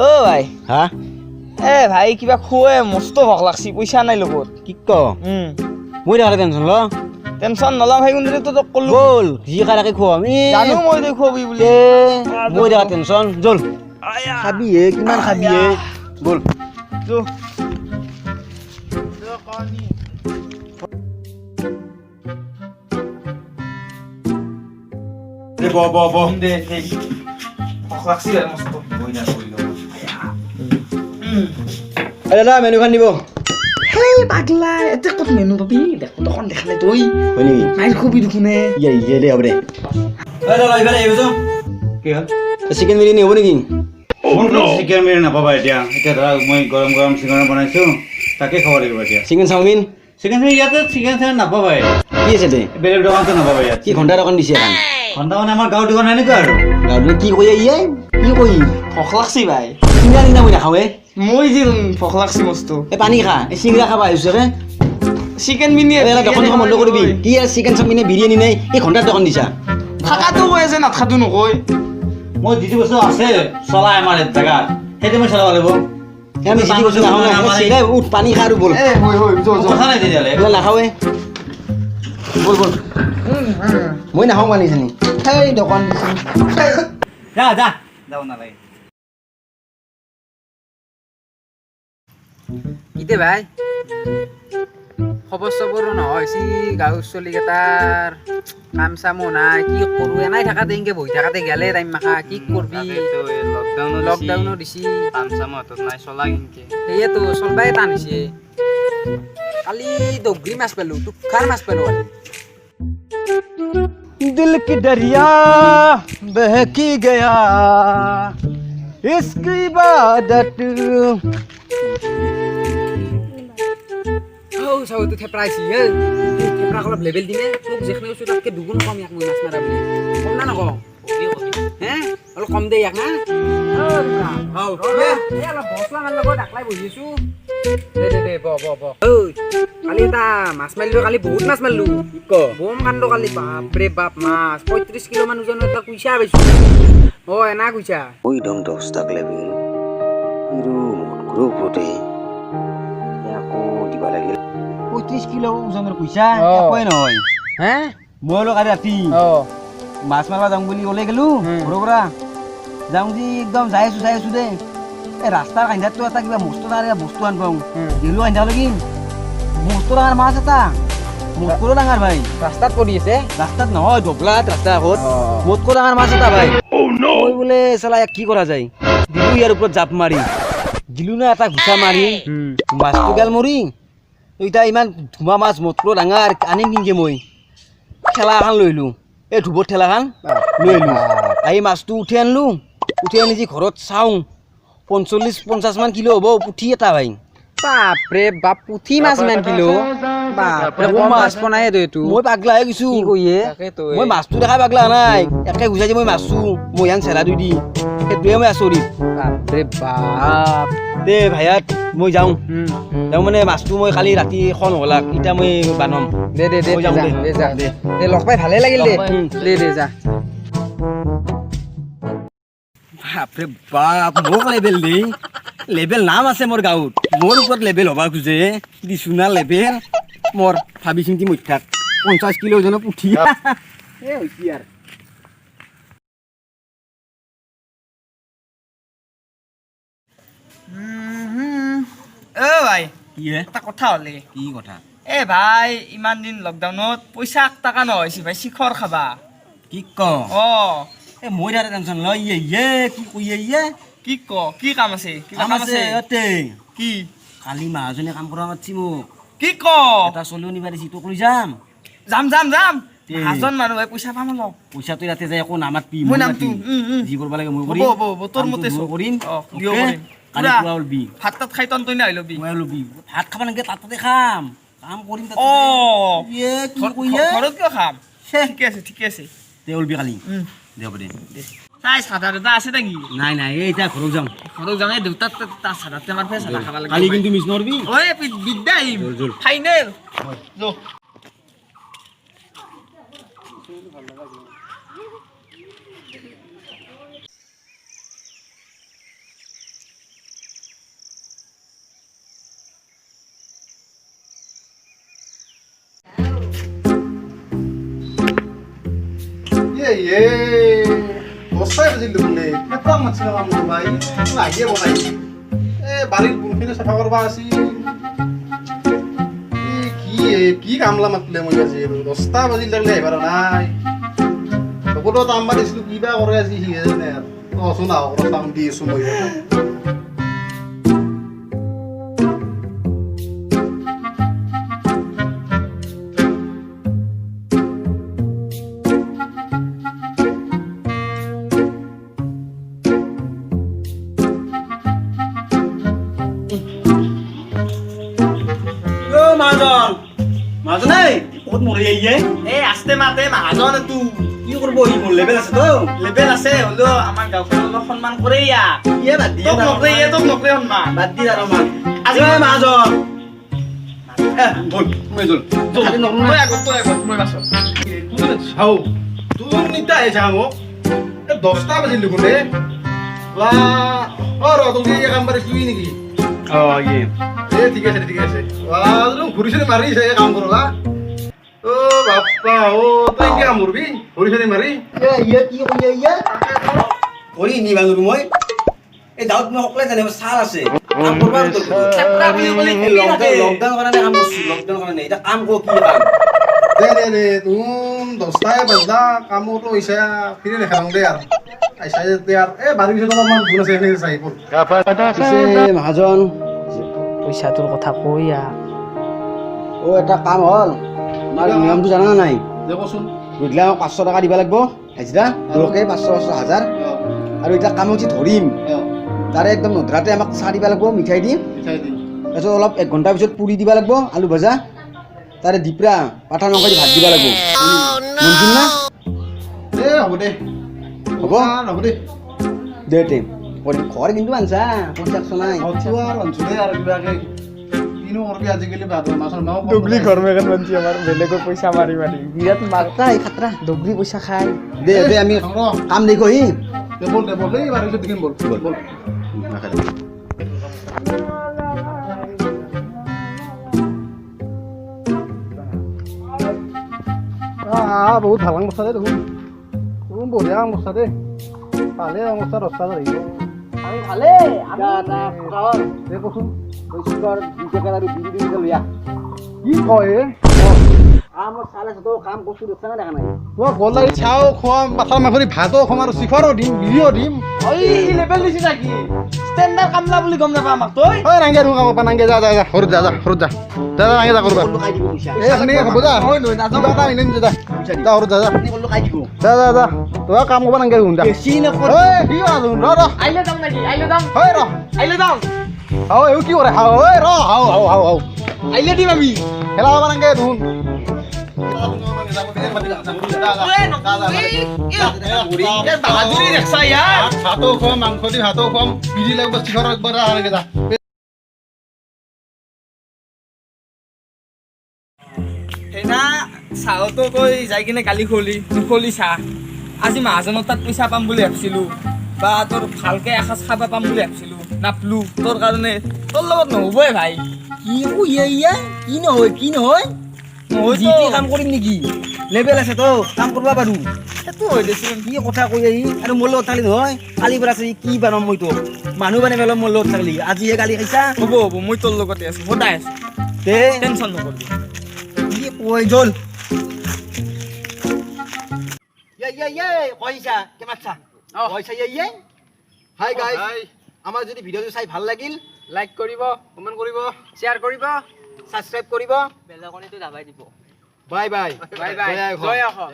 অ ভাই। হা? এ ভাই, কিবা খুৱে মস্ত ভোক লাগছি, পইচা নাই লগত। কি ক? মই দেখালে টেনচন ল। টেনচন নলম, সেই কোনটো তোক ক'লো। ব'ল, যি খাই তাকে খুৱাম। জানো মই তই খুৱাবি বুলি। মই দেখা টেনচন জল খাবি হে, কিমান খাবি হে, ব'ল। ব ব ব দে দে, ভোক লাগছি ভাই মস্ত। দাদা, মেনুখন দিব। হেই পাগলা, এতিয়া ক'ত মেনু পাবি? দেখোন দোকান দেখা নাই তই। হয় নেকি? মাইৰ খুবি দেখোন। ইয়ে ইয়ে, দে, হ'ব দে। দাদা, ইফালে আহিবচোন। কি হ'ল? চিকেন বিৰিয়ানী হ'ব নেকি? চিকেন বিৰিয়ানী নাপাবা এতিয়া। এতিয়া ধৰা মই গৰম গৰম চিকেন বনাইছোঁ, তাকে খাব লাগিব এতিয়া। Chicken chowmein? চিকেন চাওমিন ইয়াতে চিকেন চাওমিন নাপাবাই। কি আছে দে? বেলেগ দোকানতো নাপাবা ইয়াত। কি ঘণ্টা দোকান দিছে এখন? ঘণ্টা মানে আমাৰ গাঁৱৰ দোকান এনেকুৱা আৰু। গাঁৱত কি কৈ ইয়ে কি কৈ? ভোক লাগছি ভাই। চিংৰা নিনা মই নাখাওঁ। মই যি ভোক লাগছি মস্ত। এই পানী খা, এই চিংৰা খাবা আহিছোঁ ৰে। চিকেন বিৰিয়ানী। দোকান চোকান বন্ধ কৰিবি কি? আৰু চিকেন চাওমিন বিৰিয়ানী নাই, এই ঘণ্টাৰ দোকান দিছা। থাকাটো কৈ আছে, নাথাকাটো নকয়। মই যিটো বস্তু আছে চলাই আমাৰ জেগাত, সেইটো মই চলাব লাগিব। আমি যিটো বস্তু নাখাওঁ না, চিংৰাই উঠ, পানী খা আৰু ব'ল। কথা নাই তেতিয়াহ'লে। এইবিলাক নাখাওঁৱে, ব'ল ব'ল। মই নাখাওঁ পানী চানী। সেই দোকান দিছে। যা যা, যাব নালাগে। ইতে ভাই, খবৰ চবৰো নহয় হৈছে। গাঁৱৰ চলিকেইটাৰ কাম চামো নাই, কি কৰোঁ? এনাই থাকাতে, এনেকে বহি থাকাতে গেলে টাইম মাখা। কি কৰবি? লকডাউনো দিছি। কাম চাম হাতত নাই, চলা কিনকে? সেয়েতো, চলবাই টান হৈছে। কালি দগৰি মাছ পালো, তুষাৰ মাছ পালো কালি। दिल की दरिया बहकी गया इसकी इबादत। ঔ চাওঁ, এইটো থেপৰা আহিছি। হে থেপৰাক অলপ লেবেল দিমে। তোক যিখিনি কৈছোঁ তাতকৈ দুগুণ কম ইয়াক মই মাছ মাৰা বুলি। কম না নকওঁ হে? অলপ কম দে ইয়াক না। অলপ বছলা মাৰ লগত আকলাই বহি আছোঁ। দে দে দে, ব ব ব। ঐ, কালি এটা মাছ মাৰিলোঁ, কালি বহুত মাছ মাৰিলোঁ। ক? বম কাণ্ড কালি, বাপৰে বাপ, মাছ 35 কিলো মান ওজনৰ এটা কুইচা পাইছোঁ। অ, এনা কুইচা। ওই দম 10 টাক লেভেল হিৰো মোতকৈ ওপৰতে, আকৌ দিবা লাগিল। 35 কিলো ওজনৰ পইচা একোৱে নহয়। হে? মই অলপ কালি ৰাতি মাছ মাৰিব যাওঁ বুলি ওলাই গ'লো ঘৰৰ পৰা। যাওঁ যি একদম যাই আছো, যাই আছো দেই, এই ৰাস্তাৰ কান্ধাতটো এটা কিবা মস্ত ডাঙৰ বস্তু আন পাওঁ। গেলো কান্ধালৈকে, মস্ত ডাঙৰ মাছ এটা, মোতকৈও ডাঙৰ ভাই। ৰাস্তাত পৰি আছে? ৰাস্তাত নহয়, দবলাত, ৰাস্তাৰ আগত। মোতকৈ ডাঙৰ মাছ এটা ভাই। মই বোলে চালা ইয়াক কি কৰা যায়, দিলো ইয়াৰ ওপৰত জাপ মাৰি দিলো না এটা ঘুচা মাৰি, মাছটো গেল মৰি। এতিয়া ইমান ধুমা মাছ, মোতকৈ ডাঙৰ, আনিম কিনকে? মই ঠেলা এখন লৈ আহিলো, এই ধূপৰ ঠেলাখন লৈ আহিলো। আহি মাছটো উঠি আনিলো। উঠি আনি যি ঘৰত চাওঁ, 45 50 মান কিলো হ'ব পুঠি এটা ভাই। বাপৰে বাপ, পুঠি মাছ ইমান কিলো? বাপৰে, কম মাছ পোৱা নাই এইটো। মই পাগলা হৈ গৈছো। কি কয়ে? মই মাছটো দেখাই পাগলা নাই। একে গুচাই যে মই মাৰছো মই ইয়ান চেলা দুই দি, সেইটোৱে মই আচৰিত। বাপৰে বাপ। দে ভাইয়াত, মই যাওঁ। যাওঁ মানে মাছটো মই কালি ৰাতি খন হ'লাক, এতিয়া মই বানম। দে দে দে। মই যাওঁ। যা। দে। দে, যা। দে। দে, লগ পাই ভালে লাগিল দে। দে দে, যা। বাপৰে বাপ, মোক লেবেল দেই। লেবেল নাম আছে মোৰ গাঁৱত। মোৰ ওপৰত লেবেল হ'বা খোজে, দিছো না লেবেল। মোৰ ভাবি চিন্তি মই থাক, 50 কিলো ওজনৰ পুঠি এ হৈছে আৰু। অ ভাই। কি হে? এটা কথা হ'লে। কি কথা? এ ভাই, ইমান দিন লকডাউনত পইচা 1 টকা নহৈছে ভাই, শিখৰ খাবা। কি ক? অ। এ মই তাতে টেনচন লয়, ইয়ে ইয়ে, কি কৈ ইয়ে? কি ক, কি কাম আছে? কিবা কাম আছে ইয়াতে। কি? কালি মাহাজনে কাম কৰা মাতছি মোক। কি ক? এটা চলিও নিবা দিছি, তোক লৈ যাম। যাম যাম যাম। তে। এজন মানুহ ভাই, পইচা পাম অলপ। পইচাটো ইয়াতে যায় একো নামাতবি। মই মই নামটো মাতিম। উম। যি কৰিব লাগে মই হ'ব কৰিম। হ'ব হ'ব, তোৰ কামটো মতে মই চব। কৰিম। অ, দিও অ'কে? কৰিম। কালি পুৰা। পুৱা ওলবি। ভাত তাত খাই তন্তই না লবি। মই ওলবি, ভাত খাব নালাগে, তাত তাতে খাম, কাম কৰিম তাতে। অ। ইয়ে, কি কৈ ইয়ে? ঘৰত কিয় খাম? ঠিকে আছে, ঠিকে আছে। দে, ওলবি কালি। উম। দে, হ'ব দে। তাই চাদা দাদা আছে নেকি? নাই নাই, এই এতিয়া ঘৰত যাম। ঘৰত যাওঁ, এই দেউতাৰ তাত চাদাতে আমাৰ ফালে চাদা খাব লাগিব। কালি কিন্তু মিছ নকৰবি। ঐ, বিদ্যা আহিম। জোল, জোল। ফাইনেল যো। ইয়ে দহটাই বাজিল দেখোন নে পেট্ৰল মাতছিল কাম কৰবা আহিয়ে বনাই এ বাৰীৰ বনখিনি চাফা কৰবা আছিল। কি কি কামলা মাতিলে মই আজি আৰু 10টা বাজিল লাগিলে আহিব নাই। লগতো কাম দিছিলোঁ কিবা কৰে আজি সিহে জানে আৰু। অচোন আহক কাম দি আছোঁ মই। মাজন মাজন এই ক'ত মৰি আহিয়ে এই আস্তে মাতে মাহাজন তো কি কৰিব সি মোৰ লেভেল আছে তো লেভেল আছে হ'লেও আমাৰ গাঁওখনত অলপ সন্মান কৰে ইয়া ইয়ে বাদ দি তোক নকৰে ইয়ে তোক নকৰে সন্মান বাদ দি আৰু মান আজি মাহাজন বল মই জল তই আগত তই আগত মই পাছত চাও তোৰ নিতা আহিছা মোক 10টা বাজিল দেখোন দে বা অ ৰ তোক কাম পাৰিছিলো নেকি? অ ইয়ে এ ঠিক আছে ঠিক আছে ঘূৰি চুৰি মাৰিছে কাম কৰবা। অ বাপ্পা অ তই কি কাম কৰবি ঘূৰি চুৰি মাৰি? ইয়ে কি কৰি ইয়ে কৰি নিবা নোৱাৰো মই। এই গাঁৱত মই সকলোৱে জানে ছাল আছে কাম কৰবা। লকডাউন কাৰণে কাম কৰছো, লকডাউন কাৰণে এতিয়া কাম কৰ কি কাম দে দে দে তুম 10টাই বাজলা কামতো হৈছে ফিৰি নেখাওঁ দে আৰু আইচা দে আৰু এই বাৰীৰ পিছত অলপমান ভুল আছে সেইখিনি চাই বল। পিছে মহাজন পইচাটোৰ কথা কৈ অ এটা কাম হ'ল আমাৰ নিয়মটো জানা নাই? দে কচোন। গধূলি আমাক 500 টকা দিব লাগিব হাজিৰা দুয়োকে 500 500 1000 আৰু এতিয়া কাম হৈছে ধৰিম তাৰে একদম নধৰাতে আমাক চাহ দিব লাগিব মিঠাই দি তাৰপিছত অলপ 1 ঘণ্টাৰ পিছত পুৰি দিব লাগিব আলু ভজা তাৰে দিপৰা পাঠা মাংস দি ভাত দিব লাগিব। মঞ্জুৰ না? দে হ'ব দে হ'ব হ'ব দে দে দে ঘৰ কিন্তু আনছা পইচা নাই ডুবলি ঘৰ মেগান মানছি আমাৰ বেলেগৰ পইচা মাৰি মাৰি বিৰাট মাৰতা এই খাতৰা ডুবলি পইচা খাই দে দে আমি কাম দেখো হি দে বল দে বল এই বাৰীৰ পিছত দেখিম বল বল। বহুত ভাল কাম কৰছা দে দেখোন বঢ়িয়া কাম কৰছা দে ভালে কাম কৰছা 10টা আহিব আমি ভালে দে কচোন কি কয় চাও খুৱাম পাথাৰ মাখৰি ভাতো খুৱাম আৰু শিখৰো দিম বিৰিও দিম। কামলা বুলি গম নাপা আমাক তই নাংগে আৰু কাম নাংগে যা যা যা ঘৰত যা যা ঘৰত যা যা যা নাংগে যা কৰবা এই সেনেকে খাব যা কিবা এটা আনি যা যা ঘৰত যা যা যা যা যা তই কাম কৰবা নাংগে দেখোন যা কি ৰ ৰ আইলে যাম নেকি আইলে যাম হয় ৰ আইলে যাম হাও এও কি কৰে হাও ঐ ৰ হাও হাও হাও হাও আইলে দিম আমি খেলা হবা নাংগে দেখোন। ভাতো খুৱাম মাংস দি ভাতো খুৱাম বিৰি লাগিব শিখৰ একবাৰ যা। সেইদিনা চাহতো তই যাই কিনে গালি খলি নুখলি চাহ আজি মাহাজনৰ তাত পইচা পাম বুলি ভাবছিলো বা তোৰ ভালকে এসাঁজ খাব পাম বুলি ভাবছিলো নাপলো তোৰ কাৰণে তোৰ লগত নহ'বই ভাই। কি ইয়া কি নহয় কি নহয় যিটি কাম কৰিম নেকি লেভেল আছে তো কাম কৰিব পাৰো সেইটো হয় দেচোন কি কথা কৈ আহি আৰু মোৰ লগত থাকলি নহয় কালিৰ পৰা আছে কি বানাম মই তোক মানুহ বানাই পেলাম মোৰ লগত থাকলি আজিহে গালি খাইছা। হ'ব হ'ব মই তোৰ লগতে আছো সদায় আছো দে টেনশ্যন নকৰিবি। কি কৈ জল ইয়ে ইয়ে ইয়ে কৈছা কেমাচ্ছা কৈছা ইয়ে ইয়ে হাই গাইস আমাৰ যদি ভিডিঅ'টো চাই ভাল লাগিল লাইক কৰিব কমেন্ট কৰিব শ্বেয়াৰ কৰিব ছাবস্ক্ৰাইব কৰিব বেল আইকনটো দাবাই দিব। বাই বাই বাই বাই জয় অসম।